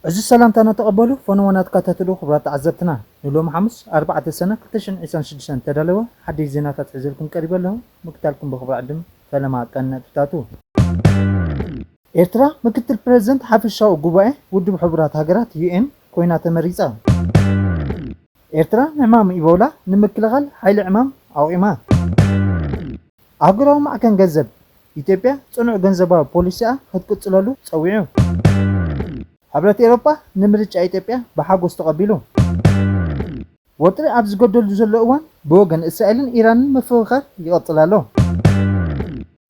እዚ ሰላምታና ተቐበሉ። ፈነወና ትከታተሉ ክቡራት ተዓዘብትና፣ ንሎሚ ሓሙስ ኣርባዕተ ሰነ ክልተ ሽሕን ዕስራን ሽዱሽተን ተዳለወ ሓድሽ ዜናታት ሒዘልኩም ቀሪበ ኣለኹ። ምክታልኩም ብኽብሪ ዕድም ፈለማ ቀን ነጥብታቱ። ኤርትራ ምክትል ፕሬዝደንት ሓፈሻዊ ጉባኤ ውድብ ሕቡራት ሃገራት፣ ዩ ኤን፣ ኮይና ተመሪጻ። ኤርትራ ንሕማም ኢቦላ ንምክልኻል ሓይሊ ዕማም ኣቑማ። ኣህጉራዊ ማዕከን ገንዘብ፣ ኢትዮጵያ ጽኑዕ ገንዘባዊ ፖሊሲኣ ክትቅጽለሉ ጸዊዑ። ሕብረት ኤውሮጳ ንምርጫ ኢትዮጵያ ብሓጎስ ተቐቢሉ። ወጥሪ ኣብ ዝገደሉ ዘሎ እዋን ብወገን እስራኤልን ኢራንን ምፍኽኻር ይቐጽል ኣሎ።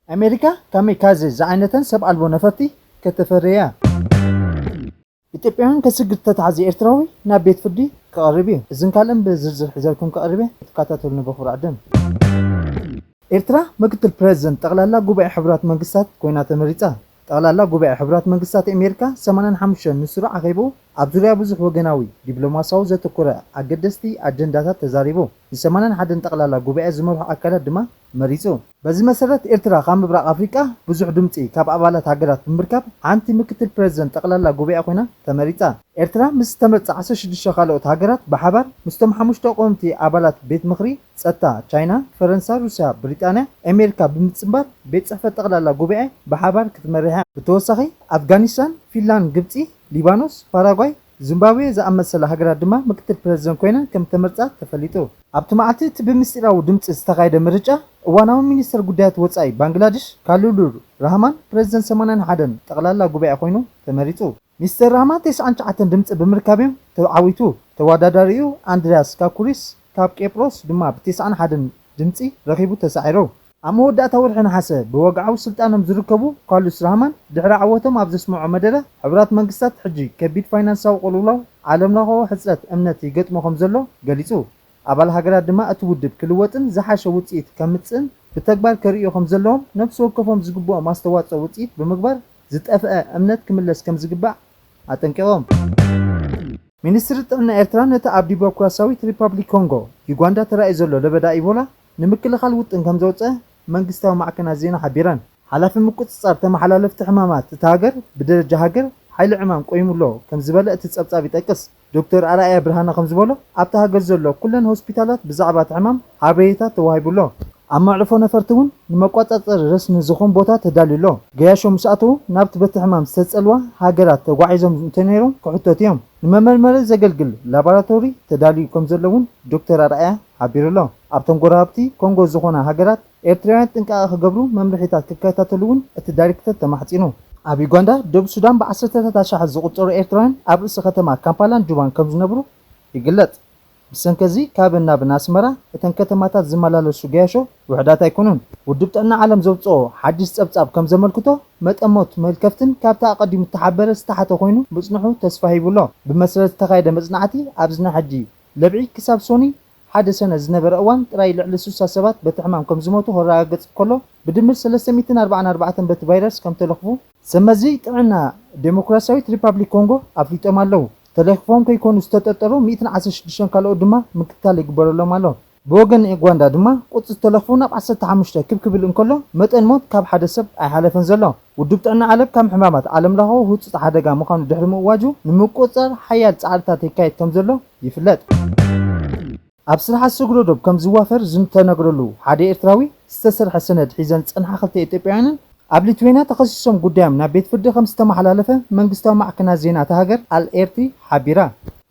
ኣሜሪካ ካሚካዘ ዝዓይነተን ሰብ ኣልቦ ነፈርቲ ከተፈርያ። ኢትዮጵያውያን ከስግር ተታሕዘ ኤርትራዊ ናብ ቤት ፍርዲ ክቐርብ እዩ። እዝን ካልእን ብዝርዝር ሒዘልኩም ክቐርብ እየ። ክትከታተሉኒ ብኽብሪ ዕድም። ኤርትራ ምክትል ፕሬዝደንት ጠቕላላ ጉባኤ ሕቡራት መንግስታት ኮይና ተመሪጻ። ጠቕላላ ጉባኤ ሕቡራት መንግስታት ኣሜሪካ ሰማንያን ሓሙሽተን ንስሩ ኣኼቡ ኣብ ዙርያ ብዙሕ ወገናዊ ዲፕሎማሲያዊ ዘተኮረ ኣገደስቲ ኣጀንዳታት ተዛሪቡ። ን ሰማንያን ሓደን ጠቕላላ ጉባኤ ዝመርሑ ኣካላት ድማ መሪጹ። በዚ መሰረት ኤርትራ ካብ ምብራቕ ኣፍሪቃ ብዙሕ ድምጺ ካብ ኣባላት ሃገራት ብምርካብ ሓንቲ ምክትል ፕሬዝደንት ጠቕላላ ጉባኤ ኮይና ተመሪጻ። ኤርትራ ምስ ዝተመርጻ ዓሰርተ ሽዱሽተ ካልኦት ሃገራት ብሓባር ምስቶም ሓሙሽተ ቀወምቲ ኣባላት ቤት ምኽሪ ጸጥታ ቻይና፣ ፈረንሳ፣ ሩስያ፣ ብሪጣንያ፣ ኣሜሪካ ብምጽንባር ቤት ጽሕፈት ጠቕላላ ጉባኤ ብሓባር ክትመርሕ እያ። ብተወሳኺ ኣፍጋኒስታን፣ ፊንላንድ፣ ግብጺ፣ ሊባኖስ፣ ፓራጓይ፣ ዚምባብዌ ዝኣመሰላ ሃገራት ድማ ምክትል ፕሬዝደንት ኮይነን ከም ተመርጻ ተፈሊጡ። ኣብቲ መዓልቲ እቲ ብምስጢራዊ ድምጺ ዝተኻየደ ምርጫ እዋናዊ ሚኒስተር ጉዳያት ወጻኢ ባንግላድሽ ካሉሉር ራህማን ፕሬዝደንት ሰማንያን ሓደን ጠቕላላ ጉባኤ ኮይኑ ተመሪጹ። ሚስተር ራህማን ተስዓን ትሽዓተን ድምጺ ብምርካብ እዮም ተዓዊቱ። ተወዳዳሪኡ ኣንድሪያስ ካኩሪስ ካብ ቄፕሮስ ድማ ብተስዓን ሓደን ድምጺ ረኺቡ ተሳዒሩ። ኣብ መወዳእታ ወርሒ ነሓሰ ብወግዓዊ ስልጣኖም ዝርከቡ ካሉስ ራህማን ድሕሪ ዓወቶም ኣብ ዘስምዖ መደረ፣ ሕቡራት መንግስታት ሕጂ ከቢድ ፋይናንሳዊ ቅልውላው፣ ዓለም ለኸዊ ሕጽረት እምነት ይገጥሞ ከም ዘሎ ገሊጹ። ኣባል ሃገራት ድማ እቲ ውድብ ክልወጥን ዝሓሸ ውጽኢት ከምጽእን ብተግባር ከርእዩ ከም ዘለዎም ነፍሲ ወከፎም ዝግብኦም ኣስተዋጽኦ ውጽኢት ብምግባር ዝጠፍአ እምነት ክምለስ ከም ዝግባእ ኣጠንቂቖም። ሚኒስትሪ ጥዕና ኤርትራ ነቲ ኣብ ዲሞክራሲያዊት ሪፓብሊክ ኮንጎ፣ ዩጋንዳ፣ ተራእዩ ዘሎ ለበዳ ኢቦላ ንምክልኻል ውጥን ከም ዘውጸአ መንግስታዊ ማዕከናት ዜና ሓቢረን። ሓላፊ ምቁጽጻር ተመሓላለፍቲ ሕማማት እታ ሃገር ብደረጃ ሃገር ሓይሊ ዕማም ቆይሙ ኣሎ ከም ዝበለ እቲ ጸብጻብ ይጠቅስ። ዶክተር ኣርኣያ ብርሃነ ከም ዝበሎ ኣብታ ሃገር ዘሎ ኩለን ሆስፒታላት ብዛዕባ እቲ ሕማም ሓበሬታ ተዋሂቡ ኣሎ። ኣብ መዕርፎ ነፈርቲ እውን ንመቋጻጸሪ ረስኒ ዝኾን ቦታ ተዳልዩ ኣሎ። ገያሾ ምስ ኣተዉ ናብቲ በቲ ሕማም ዝተጸልዋ ሃገራት ተጓዒዞም እንተነይሮም ክሕተቱ እዮም። ንመመርመሪ ዘገልግል ላቦራቶሪ ተዳልዩ ከም ዘሎ እውን ዶክተር ኣርኣያ ሓቢሩ ኣሎ። ኣብተን ጎረባብቲ ኮንጎ ዝኾና ሃገራት ኤርትራውያን ጥንቃቐ ክገብሩ መምርሒታት ክከታተሉ እውን እቲ ዳይሬክተር ተማሕጺኑ። ኣብ ዩጋንዳ፣ ደቡብ ሱዳን ብዓሰርተታት ኣሽሓት ዝቑጸሩ ኤርትራውያን ኣብ ርእሲ ከተማ ካምፓላን ጁባን ከም ዝነብሩ ይግለጽ። ብሰንኪ እዚ ካብን ናብን ኣስመራ እተን ከተማታት ዝመላለሱ ገያሾ ውሑዳት ኣይኮኑን። ውድብ ጥዕና ዓለም ዘውጽኦ ሓድሽ ጸብጻብ ከም ዘመልክቶ፣ መጠን ሞት መልከፍትን ካብቲ ኣቐዲሙ እተሓበረ ዝተሓተ ኮይኑ ምጽንሑ ተስፋ ሂቡ ኣሎ። ብመሰረት ዝተኻየደ መጽናዕቲ፣ ኣብዚ ናይ ሕጂ ለብዒ ክሳብ ሶኒ ሓደ ሰነ ዝነበረ እዋን ጥራይ ልዕሊ ስሳ ሰባት በቲ ሕማም ከም ዝሞቱ ክረጋገጽ ከሎ፣ ብድምር ሰለስተ ሚእትን ኣርባዓን ኣርባዕተን በቲ ቫይረስ ከም ተለኽፉ ሰመዚ ጥዕና ዴሞክራሲያዊት ሪፓብሊክ ኮንጎ ኣፍሊጦም ኣለዉ። ተለኺፎም ከይኮኑ ዝተጠርጠሩ ሚእትን ዓሰርተ ሽዱሽተን ካልኦት ድማ ምክትታል ይግበረሎም ኣሎ። ብወገን ኡጋንዳ ድማ ቁጽሪ ዝተለኽፉ ናብ ዓሰርተ ሓሙሽተ ክብ ክብል እንከሎ፣ መጠን ሞት ካብ ሓደ ሰብ ኣይሓለፈን ዘሎ። ውድብ ጥዕና ዓለም ካብ ሕማማት ዓለምለኻዊ ህጹጽ ሓደጋ ምዃኑ ድሕሪ ምእዋጁ፣ ንምቁጽጻር ሓያል ጻዕርታት ይካየድ ከም ዘሎ ይፍለጥ። ኣብ ስራሕ ኣሰግሮ ዶብ ከም ዝዋፈር ዝተነግረሉ ሓደ ኤርትራዊ፣ ዝተሰርሐ ሰነድ ሒዘን ዝጸንሓ ክልተ ኢትዮጵያውያንን ኣብ ሊትዌንያ ተኸሲሶም ጉዳዮም ናብ ቤት ፍርዲ ከም ዝተመሓላለፈ መንግስታዊ ማዕከናት ዜና እታ ሃገር ኣል ኤርቲ ሓቢራ።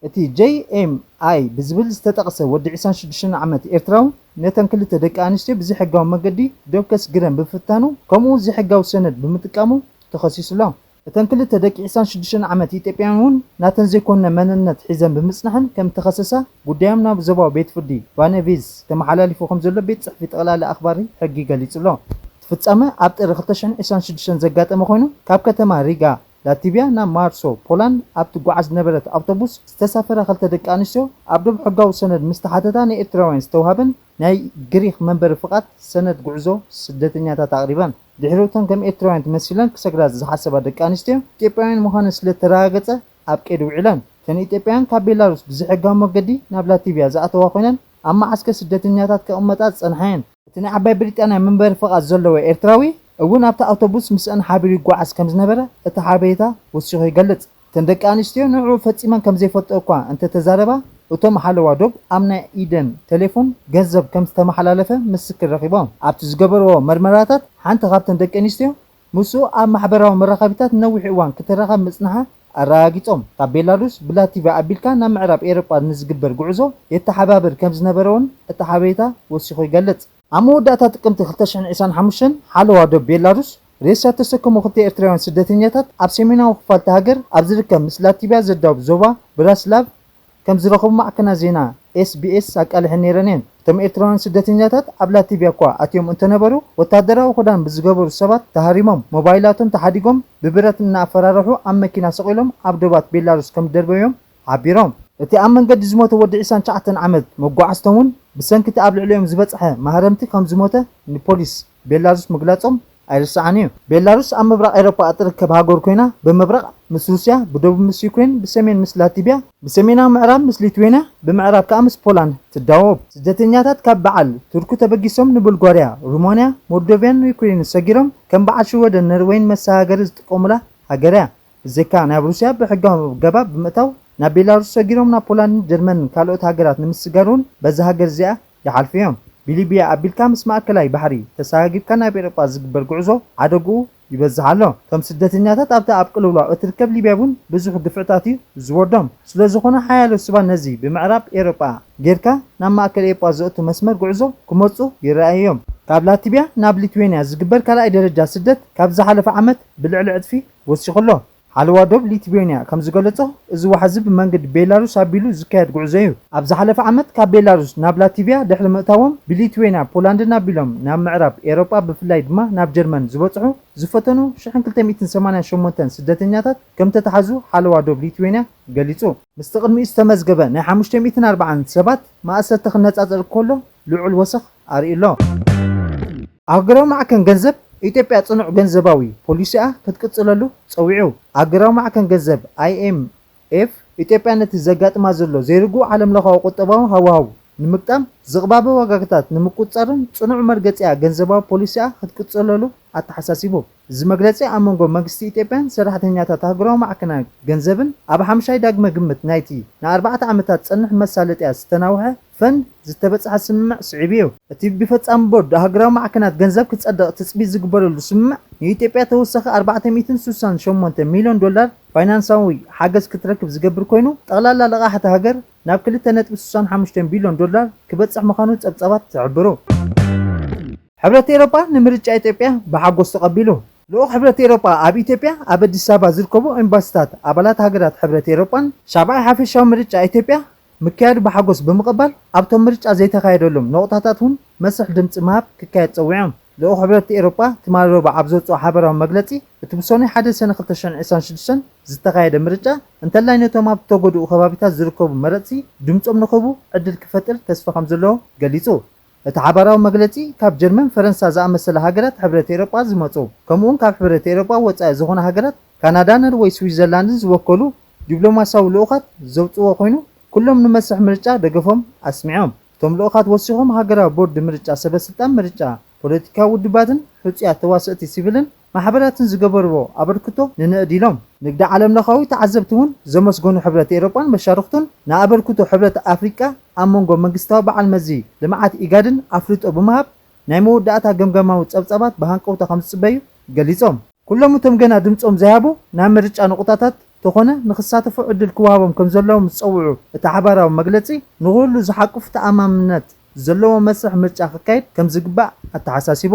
እቲ ጄ ኤም ኣይ ብዝብል ዝተጠቕሰ ወዲ ዕስራን ሽዱሽተን ዓመት ኤርትራዊ፣ ነተን ክልተ ደቂ ኣንስትዮ ብዘይሕጋዊ መገዲ ዶብ ከስግረን ብምፍታኑ፣ ከምኡ ዘይሕጋዊ ሰነድ ብምጥቃሙ ተኸሲሱ ኣሎ። እተን ክልተ ደቂ ዕስራን ሽዱሽተን ዓመት ኢትዮጵያውያን እውን ናተን ዘይኮነ መንነት ሒዘን ብምጽናሐን ከም ተኸሰሳ ጉዳዮም ናብ ዞባዊ ቤት ፍርዲ ቫነቪዝ ተመሓላሊፉ ከም ዘሎ ቤት ጽሕፊ ጠቕላሊ ኣኽባሪ ሕጊ ገሊጹ ኣሎ። እቲ ፍጻመ ኣብ ጥሪ ክልተ ሽሕን ዕስራን ሽዱሽተን ዘጋጠመ ኮይኑ፣ ካብ ከተማ ሪጋ ላቲቪያ ናብ ማርሶ ፖላንድ ኣብ ትጓዓዝ ዝነበረት ኣውቶቡስ ዝተሳፈራ ክልተ ደቂ ኣንስትዮ ኣብ ዶብ ሕጋዊ ሰነድ ምስ ተሓተታ ንኤርትራውያን ዝተዋህበን ናይ ግሪኽ መንበሪ ፍቓድ ሰነድ ጉዕዞ ስደተኛታት ኣቕሪበን። ድሕሪኡ እተን ከም ኤርትራውያን ተመሲለን ክሰግዳ ዝሓሰባ ደቂ ኣንስትዮ ኢትዮጵያውያን ምዃነን ስለ እተረጋገጸ ኣብ ቀይዲ ውዒለን። እተን ኢትዮጵያውያን ካብ ቤላሩስ ብዘይሕጋዊ መገዲ ናብ ላቲቪያ ዝኣተዋ ኮይነን ኣብ መዓስከር ስደተኛታት ክቕመጣ ዝጸንሓ እየን። እቲ ናይ ዓባይ ብሪጣንያ መንበሪ ፍቓድ ዘለዎ ኤርትራዊ እውን ኣብቲ ኣውቶቡስ ምስአን ሓቢሩ ይጓዓዝ ከም ዝነበረ እቲ ሓበሬታ ወሲኹ ይገልጽ። እተን ደቂ ኣንስትዮ ንዕኡ ፈጺመን ከም ዘይፈልጥኦ እኳ እንተተዛረባ፣ እቶም ሓለዋ ዶብ ኣብ ናይ ኢደን ቴሌፎን ገንዘብ ከም ዝተመሓላለፈ ምስክር ረኺቦም። ኣብቲ ዝገበርዎ መርመራታት፣ ሓንቲ ካብተን ደቂ ኣንስትዮ ምስኡ ኣብ ማሕበራዊ መራኸቢታት ነዊሕ እዋን ክትራኸብ ምጽንሓ ኣረጋጊጾም። ካብ ቤላሩስ ብላቲቪያ ኣቢልካ ናብ ምዕራብ ኤውሮጳ ንዝግበር ጉዕዞ የተሓባብር ከም ዝነበረ እውን እቲ ሓበሬታ ወሲኹ ይገልጽ። ኣብ መወዳእታ ጥቅምቲ ክልተ ሽሕን ዕስራን ሓሙሽተን ሓለዋ ዶብ ቤላሩስ ሬሳ እተሰከሙ ክልተ ኤርትራውያን ስደተኛታት ኣብ ሰሜናዊ ክፋል እታ ሃገር ኣብ ዝርከብ ምስ ላቲቪያ ዘዳውብ ዞባ ብራስላቭ ከም ዝረኸቡ ማዕከናት ዜና ኤስ ቢ ኤስ ኣቃሊሐን ነይረን እየን። እቶም ኤርትራውያን ስደተኛታት ኣብ ላቲቪያ እኳ ኣትዮም እንተነበሩ፣ ወታደራዊ ክዳን ብዝገበሩ ሰባት ተሃሪሞም፣ ሞባይላቶም ተሓዲጎም፣ ብብረት እናኣፈራርሑ ኣብ መኪና ሰቒሎም ኣብ ዶባት ቤላሩስ ከም ዝደርበዮም ሓቢሮም። እቲ ኣብ መንገዲ ዝሞተ ወዲ ዕስራን ትሽዓተን ዓመት መጓዓዝቶም እውን ብሰንኪ እቲ ኣብ ልዕሊኦም ዝበጽሐ ማህረምቲ ከም ዝሞተ ንፖሊስ ቤላሩስ ምግላጾም ኣይርሳዕን እዩ። ቤላሩስ ኣብ ምብራቕ ኤውሮጳ እትርከብ ሃገር ኮይና፣ ብምብራቕ ምስ ሩስያ፣ ብደቡብ ምስ ዩክሬን፣ ብሰሜን ምስ ላቲቪያ፣ ብሰሜናዊ ምዕራብ ምስ ሊትዌንያ፣ ብምዕራብ ከኣ ምስ ፖላንድ ትዳወብ። ስደተኛታት ካብ በዓል ቱርኩ ተበጊሶም ንቡልጋርያ፣ ሩማንያ፣ ሞልዶቪያን ዩክሬንን ሰጊሮም ከም በዓል ሽወደን፣ ኖርወይን መሰጋገሪ ዝጥቀሙላ ሃገር እያ። ብዘይካ ናብ ሩስያ ብሕጋዊ ኣገባብ ብምእታው ናብ ቤላሩስ ሰጊሮም ናብ ፖላንድን ጀርመንን ካልኦት ሃገራት ንምስጋር እውን በዛ ሃገር እዚኣ ይሓልፉ እዮም። ብሊብያ ኣቢልካ ምስ ማእከላይ ባሕሪ ተሰጋጊርካ ናብ ኤውሮጳ ዝግበር ጉዕዞ ሓደግኡ ይበዝሕ ኣሎ። እቶም ስደተኛታት ኣብታ ኣብ ቅልውላው እትርከብ ሊብያ እውን ብዙሕ ግፍዕታት እዩ ዝወርዶም። ስለ ዝኾነ ሓያሎ ሰባት ነዚ ብምዕራብ ኤውሮጳ ጌርካ ናብ ማእከል ኤውሮጳ ዘእቱ መስመር ጉዕዞ ክመርጹ ይረኣዩ እዮም። ካብ ላቲቪያ ናብ ሊትዌንያ ዝግበር ካልኣይ ደረጃ ስደት ካብ ዝሓለፈ ዓመት ብልዕሊ ዕጽፊ ወሲኹ ኣሎ። ሓለዋ ዶብ ሊትዌንያ ከም ዝገለጾ፣ እዚ ዋሕዚ ብመንገዲ ቤላሩስ ኣቢሉ ዝካየድ ጉዕዞ እዩ። ኣብ ዝሓለፈ ዓመት ካብ ቤላሩስ ናብ ላቲቪያ ድሕሪ ምእታዎም፣ ብሊትዌንያ ፖላንድን ኣቢሎም ናብ ምዕራብ ኤውሮጳ ብፍላይ ድማ ናብ ጀርመን ዝበጽሑ ዝፈተኑ ሽሕን ክልተ ሚእትን ሰማንያን ሸሞንተን ስደተኛታት ከም ተታሕዙ ሓለዋ ዶብ ሊትዌንያ ገሊጹ። ምስቲ ቅድሚኡ ዝተመዝገበ ናይ ሓሙሽተ ሚእትን ኣርባዓን ሰባት ማእሰርቲ ክነጻጸር ከሎ ልዑል ወሰኽ ኣርእዩ ኣሎ። ኣህጉራዊ ማዕከን ገንዘብ ኢትዮጵያ ጽኑዕ ገንዘባዊ ፖሊሲኣ ክትቅጽለሉ ጸዊዑ። ኣህጉራዊ ማዕከን ገንዘብ ኣይ ኤም ኤፍ ኢትዮጵያ ነቲ ዘጋጥማ ዘሎ ዘይርጉእ ዓለምለኻዊ ቁጠባዊ ሃዋህው ንምግጣም፣ ዝቕባበ ዋጋታት ንምቁጽጻርን ጽኑዕ መርገጺኣ ገንዘባዊ ፖሊሲኣ ክትቅጽለሉ ኣተሓሳሲቡ። እዚ መግለጺ ኣብ መንጎ መንግስቲ ኢትዮጵያን ሰራሕተኛታት ኣህጉራዊ ማዕከን ገንዘብን ኣብ ሓምሻይ ዳግመ ግምት ናይቲ ንኣርባዕተ ዓመታት ዝጸንሕ መሳለጥያ ዝተናውሐ ፈንድ ዝተበጽሐ ስምምዕ ስዒቡ እዩ። እቲ ብፈጻሚ ቦርድ ኣህጉራዊ ማዕከናት ገንዘብ ክጸድቕ ትጽቢት ዝግበረሉ ስምምዕ ንኢትዮጵያ ተወሳኺ ኣርባዕተ ሚእትን ስሳን ሸሞንተ ሚልዮን ዶላር ፋይናንሳዊ ሓገዝ ክትረክብ ዝገብር ኮይኑ፣ ጠቕላላ ልቓሕ እታ ሃገር ናብ ክልተ ነጥቢ ስሳን ሓሙሽተን ቢልዮን ዶላር ክበጽሕ ምዃኑ ጸብጻባት ይሕብሩ። ሕብረት ኤውሮጳ ንምርጫ ኢትዮጵያ ብሓጎስ ተቐቢሉ። ልኡኽ ሕብረት ኤውሮጳ ኣብ ኢትዮጵያ ኣብ ኣዲስ ኣበባ ዝርከቡ ኤምባሲታት ኣባላት ሃገራት ሕብረት ኤውሮጳን ሻብዓይ ሓፈሻዊ ምርጫ ኢትዮጵያ ምክያዱ ብሓጎስ ብምቕባል፣ ኣብቶም ምርጫ ዘይተኻየደሎም ነቑጣታት እውን መስርሕ ድምፂ ምሃብ ክካየድ ጸዊዖም። ልኡኽ ሕብረት ኤውሮጳ ትማሊ ረቡዕ ኣብ ዘውፅኦ ሓበራዊ መግለፂ፣ እቲ ብሰኑይ ሓደ ሰነ ክልተ ሽሕን ዕስራን ሽዱሽተን ዝተኻየደ ምርጫ እንተላይ ነቶም ኣብ ዝተጎድኡ ከባቢታት ዝርከቡ መረፅቲ ድምፆም ንክህቡ ዕድል ክፈጥር ተስፋ ከም ዘለዎ ገሊፁ። እቲ ሓባራዊ መግለጺ፣ ካብ ጀርመን፣ ፈረንሳ ዝኣመሰላ ሃገራት ሕብረት ኤውሮጳ ዝመጹ፣ ከምኡ'ውን ካብ ሕብረት ኤውሮጳ ወጻኢ ዝኾና ሃገራት፣ ካናዳ፣ ኖርወይ፣ ስዊዘርላንድን ዝወከሉ ዲፕሎማስያዊ ልኡኻት ዘውጽዎ ኮይኑ፣ ኩሎም ንመስርሕ ምርጫ ደገፎም ኣስሚዖም። እቶም ልኡኻት ወሲኾም፣ ሃገራዊ ቦርድ ምርጫ፣ ሰበ ስልጣን ምርጫ፣ ፖለቲካዊ ውድባትን ሕጹያት ተዋሰእቲ ሲቪልን ማሕበራትን ዝገበርዎ ኣበርክቶ ንንእድ ኢሎም። ንግዲ ዓለምለኻዊ ተዓዘብቲ እውን ዘመስገኑ ሕብረት ኤውሮጳን መሻርኽቱን ንኣበርክቶ ሕብረት ኣፍሪቃ ኣብ መንጎ መንግስታዊ በዓል መዚ ልምዓት ኢጋድን ኣፍልጦ ብምሃብ ናይ መወዳእታ ገምጋማዊ ጸብጻባት ብሃንቀውታ ከም ዝጽበዩ ገሊጾም። ኩሎም እቶም ገና ድምጾም ዘይሃቡ ናብ ምርጫ ንቑጣታት ተኾነ ንኽሳተፉ ዕድል ክወሃቦም ከም ዘለዎም ዝጸውዑ እቲ ሓባራዊ መግለጺ ንኹሉ ዝሓቁፍ ተኣማምነት ዘለዎ መስርሕ ምርጫ ክካየድ ከም ዝግባእ ኣተሓሳሲቡ።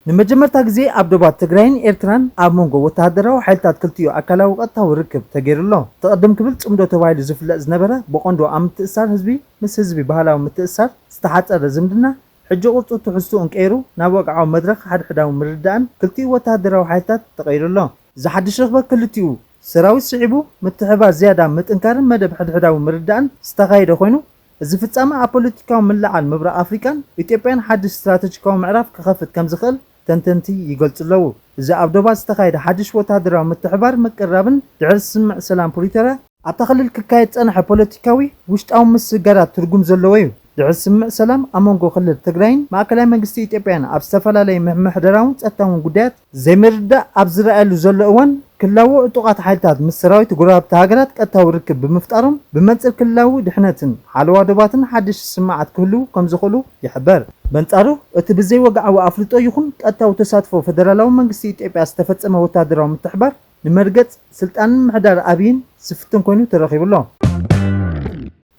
ንመጀመርታ ግዜ ኣብ ዶባት ትግራይን ኤርትራን ኣብ መንጎ ወተሃደራዊ ሓይልታት ክልቲኡ ኣካላዊ ቀጥታዊ ርክብ ተገይሩ ኣሎ። እቲ ቅድም ክብል ጽምዶ ተባሂሉ ዝፍለጥ ዝነበረ ብቐንዱ ኣብ ምትእስሳር ህዝቢ ምስ ህዝቢ ባህላዊ ምትእስሳር ዝተሓጸረ ዝምድና ሕጂ ቅርጹ ትሕዝትኡን ቀይሩ ናብ ወግዓዊ መድረኽ ሓድሕዳዊ ምርድዳእን ክልቲኡ ወተሃደራዊ ሓይልታት ተቐይሩ ኣሎ። እዚ ሓድሽ ርኽበት ክልቲኡ ሰራዊት ስዒቡ ምትሕብባር ዝያዳ ምጥንካርን መደብ ሕድሕዳዊ ምርድዳእን ዝተኻየደ ኮይኑ፣ እዚ ፍጻመ ኣብ ፖለቲካዊ ምልዕዓል ምብራቕ ኣፍሪቃን ኢትዮጵያን ሓድሽ ስትራተጂካዊ ምዕራፍ ክኸፍት ከም ዝኽእል ተንተንቲ ይገልጹ ኣለዉ። እዚ ኣብ ዶባት ዝተኻየደ ሓድሽ ወተሃደራዊ ምትሕብባር ምቅርራብን ድሕሪ ስምምዕ ሰላም ፕሪቶርያ ኣብታ ክልል ክካየድ ዝጸንሐ ፖለቲካዊ ውሽጣዊ ምስግጋራት ትርጉም ዘለዎ እዩ። ድሕሪ ስምምዕ ሰላም ኣብ መንጎ ክልል ትግራይን ማእከላይ መንግስቲ ኢትዮጵያን ኣብ ዝተፈላለዩ ምምሕዳራውን ጸጥታውን ጉዳያት ዘይምርድዳእ ኣብ ዝረኣየሉ ዘሎ እዋን፣ ክልላዊ ዕጡቓት ሓይልታት ምስ ሰራዊት ጎረባብቲ ሃገራት ቀጥታዊ ርክብ ብምፍጣሮም፣ ብመንጽር ክልላዊ ድሕነትን ሓለዋ ዶባትን ሓድሽ ስምማዓት ክህልዉ ከም ዝኽእሉ ይሕበር። በንጻሩ፣ እቲ ብዘይ ወግዓዊ ኣፍልጦ ይኹን ቀጥታዊ ተሳትፎ ፈደራላዊ መንግስቲ ኢትዮጵያ ዝተፈጸመ ወተሃደራዊ ምትሕባር፣ ንመርገጽ ስልጣንን ምሕዳር ኣብይን ዝፍትን ኮይኑ ተረኺቡ ኣሎ።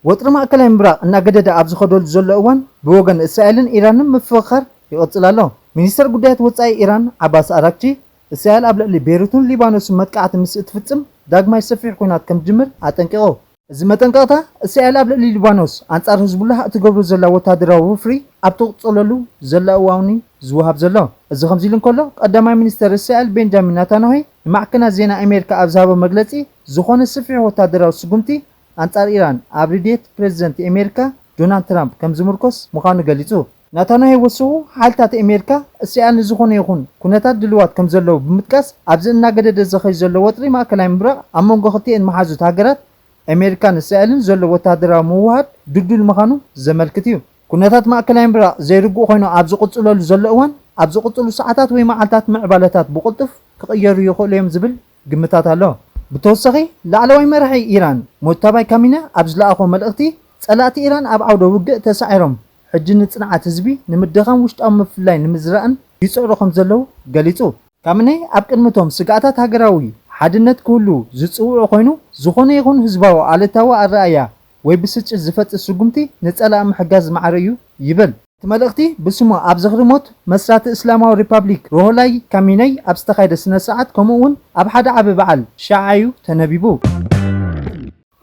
ወጥሪ ማእከላይ ምብራቕ እናገደደ ኣብ ዝኸደሉ ዘሎ እዋን፣ ብወገን እስራኤልን ኢራንን ምፍኽኻር ይቕጽል ኣሎ። ሚኒስተር ጉዳያት ወጻኢ ኢራን ዓባስ ኣራግቺ፣ እስራኤል ኣብ ልዕሊ ቤይሩትን ሊባኖስን መጥቃዕቲ ምስ እትፍጽም፣ ዳግማይ ሰፊሕ ኲናት ከም ትጅምር ኣጠንቂቑ። እዚ መጠንቀቕታ፣ እስራኤል ኣብ ልዕሊ ሊባኖስ ኣንጻር ህዝቡላህ እትገብሮ ዘላ ወተሃደራዊ ወፍሪ ኣብ ትቕጽለሉ ዘላ እዋን እዩ ዝወሃብ ዘሎ። እዚ ከምዚ ኢሉ እንከሎ፣ ቀዳማይ ሚኒስተር እስራኤል ቤንጃሚን ናታንያሁ ንማዕከናት ዜና ኣሜሪካ ኣብ ዝሃቦ መግለጺ፣ ዝኾነ ሰፊሕ ወተሃደራዊ ስጉምቲ ኣንጻር ኢራን ኣብ ርድየት ፕረዚደንት ኣሜሪካ ዶናልድ ትራምፕ ከም ዝምርኮስ ምዃኑ ገሊጹ። ናታንያሁ ወሲኹ፣ ሓይልታት ኣሜሪካ እስራኤል ንዝኾነ ይኹን ኩነታት ድልዋት ከም ዘለዉ ብምጥቃስ፣ ኣብዚ እናገደደ ዝኸይድ ዘሎ ወጥሪ ማእከላይ ምብራቕ ኣብ መንጎ ክልቲኤን መሓዙት ሃገራት ኣሜሪካን እስራኤልን ዘሎ ወተሃደራዊ ምውህሃድ ድልዱል ምዃኑ ዘመልክት እዩ። ኩነታት ማእከላይ ምብራቕ ዘይርጉእ ኮይኑ ኣብ ዝቕጽለሉ ዘሎ እዋን፣ ኣብ ዝቕጽሉ ሰዓታት ወይ መዓልታት ምዕባለታት ብቕልጡፍ ክቕየሩ ይኽእሉ እዮም ዝብል ግምታት ኣሎ። ብተወሳኺ፣ ላዕለዋይ መራሒ ኢራን ሞጅታባይ ካሚነ ኣብ ዝለኣኾ መልእኽቲ፣ ጸላእቲ ኢራን ኣብ ዓውደ ውግእ ተሳዒሮም፣ ሕጂ ንጽንዓት ህዝቢ ንምድኻም ውሽጣዊ ምፍልላይ ንምዝራእን ይጽዕሩ ከም ዘለዉ ገሊጹ። ካሚነ ኣብ ቅድሚ እቶም ስግኣታት ሃገራዊ ሓድነት ክህሉ ዝጽውዑ ኮይኑ፣ ዝኾነ ይኹን ህዝባዊ ኣሉታዊ ኣረኣእያ ወይ ብስጭት ዝፈጥር ስጉምቲ ንጸላኢ ምሕጋዝ ማዕረ እዩ ይብል። እቲ መልእኽቲ ብስሙ ኣብ ዝኽሪ ሞት መስራቲ እስላማዊ ሪፓብሊክ ሮሆላይ ካሚነይ ኣብ ዝተኻየደ ስነ ስርዓት፣ ከምኡ እውን ኣብ ሓደ ዓቢ በዓል ሻዓ እዩ ተነቢቡ።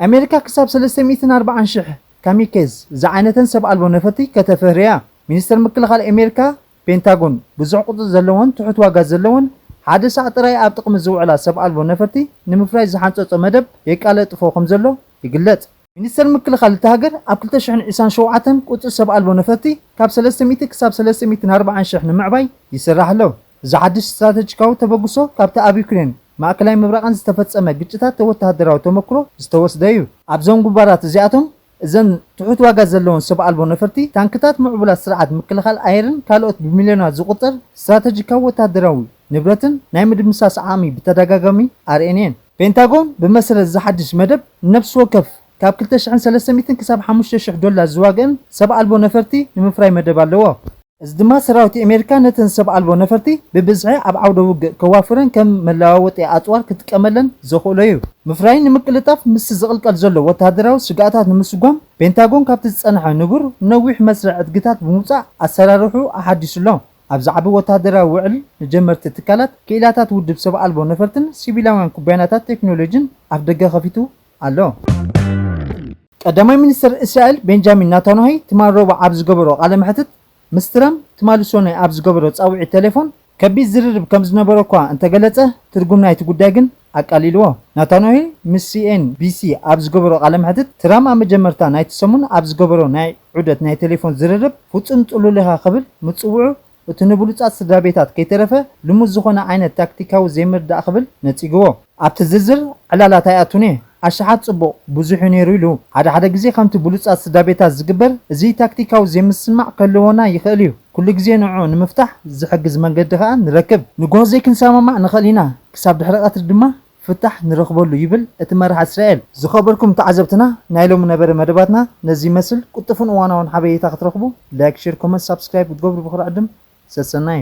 ኣሜሪካ ክሳብ ሰለስተ ሚእትን ኣርባዓን ሽሕ ካሚኬዝ ዝዓይነተን ሰብ ኣልቦ ነፈርቲ ከተፍሪ እያ። ሚኒስተር ምክልኻል ኣሜሪካ ፔንታጎን፣ ብዙሕ ቁጽሪ ዘለወን ትሑት ዋጋ ዘለወን ሓደ ሳዕ ጥራይ ኣብ ጥቕሚ ዝውዕላ ሰብ ኣልቦ ነፈርቲ ንምፍራይ ዝሓንጸጾ መደብ የቃለጥፎ ከም ዘሎ ይግለጽ። ሚኒስተር ምክልኻል እታ ሃገር፣ ኣብ ክልተ ሽሕን ዕስራን ሸውዓተን ቁጽሪ ሰብ ኣልቦ ነፈርቲ ካብ ሰለስተ ሚእቲ ክሳብ ሰለስተ ሚእትን ኣርባዓን ሽሕ ንምዕባይ ይስራሕ ኣሎ። እዚ ሓድሽ ስትራተጂካዊ ተበግሶ፣ ካብቲ ኣብ ዩክሬን ማእከላይ ምብራቕን ዝተፈጸመ ግጭታት ወተሃደራዊ ተመክሮ ዝተወስደ እዩ። ኣብዞም ግንባራት እዚኣቶም፣ እዘን ትሑት ዋጋ ዘለወን ሰብ ኣልቦ ነፈርቲ፣ ታንክታት፣ ምዕቡላት ስርዓት ምክልኻል ኣየርን ካልኦት ብሚልዮናት ዝቑጸር ስትራተጂካዊ ወተሃደራዊ ንብረትን ናይ ምድምሳስ ዓቕሚ ብተደጋጋሚ ኣርእየን እየን። ፔንታጎን፣ ብመሰረት እዚ ሓድሽ መደብ፣ ንነፍሲ ወከፍ ካብ ክልተ ሽሕን ሰለስተ ሚእትን ክሳብ ሓሙሽተ ሽሕ ዶላር ዝዋግእን ሰብ ኣልቦ ነፈርቲ ንምፍራይ መደብ ኣለዎ። እዚ ድማ ሰራዊት ኣሜሪካ ነተን ሰብ ኣልቦ ነፈርቲ ብብዝሒ ኣብ ዓውደ ውግእ ከዋፍረን ከም መለዋወጢ ኣጽዋር ክጥቀመለን ዘኽእሎ እዩ። ምፍራይ ንምቅልጣፍ ምስቲ ዝቕልቀል ዘሎ ወተሃደራዊ ስግኣታት ንምስጓም፣ ፔንታጎን ካብቲ ዝጸንሐ ንቡር ነዊሕ መስርዕ ዕድግታት ብምውጻእ ኣሰራርሑ ኣሓዲሱ ኣሎ። ኣብዚ ዓቢ ወተሃደራዊ ውዕል ንጀመርቲ ትካላት፣ ክኢላታት ውድብ ሰብ ኣልቦ ነፈርትን ሲቪላውያን ኩባንያታት ቴክኖሎጂን ኣፍደገ ከፊቱ ኣሎ። ቀዳማይ ሚኒስተር እስራኤል ቤንጃሚን ናታንያሁ ትማል ረቡዕ ኣብ ዝገበሮ ቃለ መሕትት፣ ምስ ትራምፕ ትማሊ ሰኑይ ኣብ ዝገበሮ ጻውዒት ቴሌፎን፣ ከቢድ ዝርርብ ከም ዝነበረ እኳ እንተገለጸ፣ ትርጉም ናይቲ ጉዳይ ግን ኣቃሊልዎ። ናታንያሁ ምስ ሲኤንቢሲ ኣብ ዝገበሮ ቃለ መሕትት፣ ትራምፕ ኣብ መጀመርታ ናይቲ ሰሙን ኣብ ዝገበሮ ናይ ዑደት ናይ ቴሌፎን ዝርርብ፣ ፍጹም ጽሉል ኢኻ ክብል ምጽውዑ፣ እቲ ንብሉጻት ስድራ ቤታት ከይተረፈ ልሙድ ዝኾነ ዓይነት ታክቲካዊ ዘይምርዳእ ክብል ነጺግዎ። ኣብቲ ዝርዝር ዕላላት ኣይኣቱን እየ። ኣሽሓት ጽቡቕ ብዙሕ እዩ ነይሩ ኢሉ። ሓደ ሓደ ግዜ ከምቲ ብሉጻት ስድራ ቤታት ዝግበር፣ እዚ ታክቲካዊ ዘይምስምማዕ ክህልወና ይኽእል እዩ። ኩሉ ግዜ ንዕኡ ንምፍታሕ ዝሕግዝ መንገዲ ከኣ ንረክብ። ንግሆ ዘይክንሰማማዕ ንኽእል ኢና፣ ክሳብ ድሕሪ ቀትሪ ድማ ፍታሕ ንረኽበሉ ይብል እቲ መራሒ እስራኤል። ዝኸበርኩም ተዓዘብትና፣ ናይ ሎሚ ነበረ መደባትና ነዚ ይመስል። ቅልጡፍን እዋናውን ሓበሬታ ክትረኽቡ ላይክ፣ ሼር፣ ኮመንት፣ ሳብስክራይብ ክትገብሩ ብኽሪ ዕድም ሰሰናዩ።